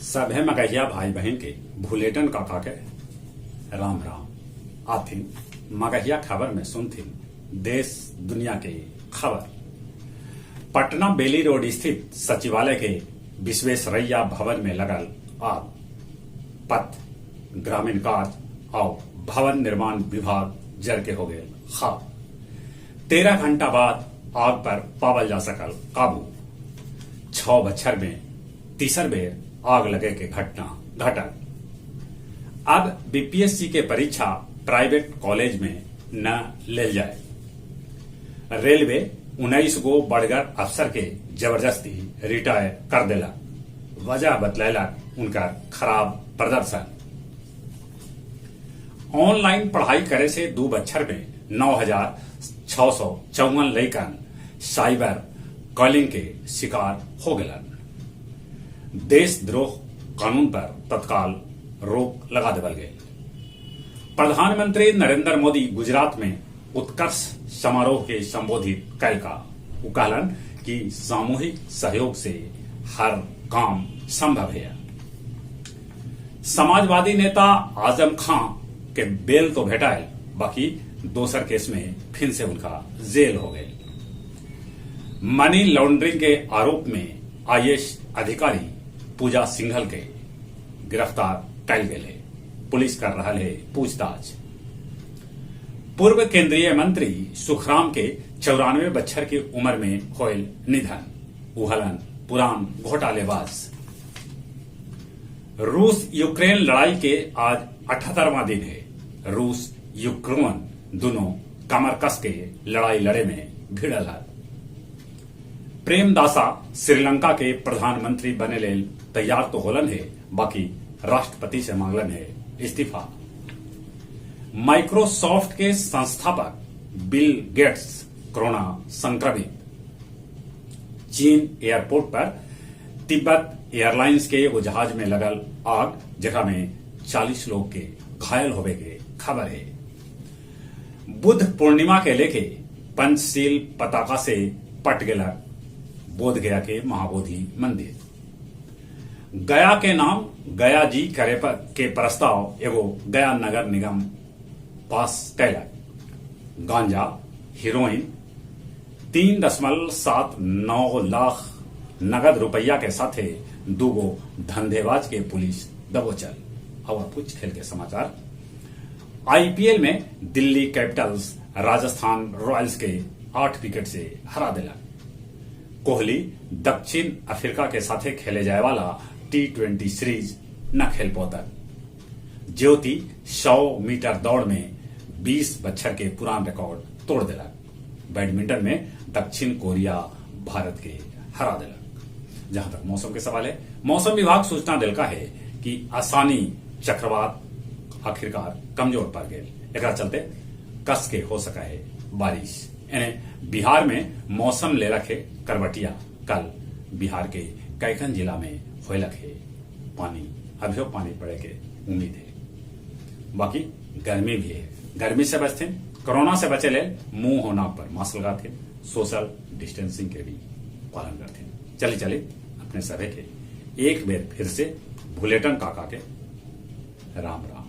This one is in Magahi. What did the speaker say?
सभे मगहिया भाई बहिन के भुलेटन काका के राम राम। आथिन मगहिया खबर में सुनथिन देश दुनिया के खबर। पटना बेली रोड स्थित सचिवालय के विश्वेश्वरैया भवन में लगल आग। पथ, ग्रामीण कार्य आउ भवन निर्माण विभाग जर के हो गेल खाक। 13 घंटा बाद आग पर पावल जा सकल काबू। 6 बच्छर में तीसर बेर आग लगे के घटना घटल। अब बीपीएससी के परीक्षा प्राइवेट कॉलेज में न लेल जाए। रेलवे 19 गो बड़गर अफसर के जबरदस्ती रिटायर कर देलक। वजह बतलैलक उनकर खराब प्रदर्शन। ऑनलाइन पढ़ाई करे से 2 बच्छर में 9,654 लइकन साइबर कॉलिंग के शिकार हो गेलन। देशद्रोह कानून पर तत्काल रोक लगा देवल गेल। प्रधानमंत्री नरेंद्र मोदी गुजरात में उत्कर्ष समारोह के संबोधित कैलका। उ कहलन कि सामूहिक सहयोग से हर काम संभव है। समाजवादी नेता आजम खां के बेल तो भेटायल, बाकी दोसर केस में फिर से उनका जेल हो गए। मनी लॉन्ड्रिंग के आरोप में आईएएस अधिकारी पूजा सिंघल के गिरफ्तार कैल गेल है। पुलिस कर रहा है पूछताछ। पूर्व केंद्रीय मंत्री सुखराम के 94 बच्छर की उम्र में होयल निधन। उहलन पुरान घोटालेबाज। रूस यूक्रेन लड़ाई के आज 78वां दिन है। रूस यूक्रेन दोनों कमर कस के लड़ाई लड़े में भिड़ल है। प्रेमदासा श्रीलंका के प्रधानमंत्री बने लेल तैयार तो होलन है, बाकी राष्ट्रपति से मांगलन है इस्तीफा। माइक्रोसॉफ्ट के संस्थापक बिल गेट्स कोरोना संक्रमित। चीन एयरपोर्ट पर तिब्बत एयरलाइंस के एगो जहाज में लगल आग, जेकरा में 40 लोग के घायल होवे के खबर है। बुद्ध पूर्णिमा के लेके पंचशील पताका से पट गेलक बोध गया के महाबोधि मंदिर। गया के नाम गया जी करे पर के प्रस्ताव एगो गया नगर निगम पास कैलक। गांजा हीरोइन 3.79 लाख नगद रुपया के साथे दूगो धंधेबाज के पुलिस दबोचल। और कुछ खेल के समाचार। आईपीएल में दिल्ली कैपिटल्स राजस्थान रॉयल्स के 8 विकेट से हरा दिला। कोहली दक्षिण अफ्रीका के साथे खेले जाए वाला T20 series न खेल पौतन। ज्योति 100 मीटर दौड़ में 20 बच्छर के पुरान रिकॉर्ड तोड़ दिलक। बैडमिंटन में दक्षिण कोरिया भारत के हरा दिलक। जहां तक मौसम के सवाल है, मौसम विभाग सूचना दिलका है कि आसानी चक्रवात आखिरकार कमजोर पड़ गए। एकरा चलते कस के हो सका है बारिश। यानी बिहार में मौसम ले रखे करवटिया। कल बिहार के कैकन जिला में होलक है पानी। अभियो पानी पड़े के उम्मीद है। बाकी गर्मी भी है। गर्मी से बचते, कोरोना से बचे ले मुंह हो नाक पर मास्क लगाते, सोशल डिस्टेंसिंग के भी पालन करते। चले चले अपने सभी के एक बेर फिर से भुलेटन काका के राम राम।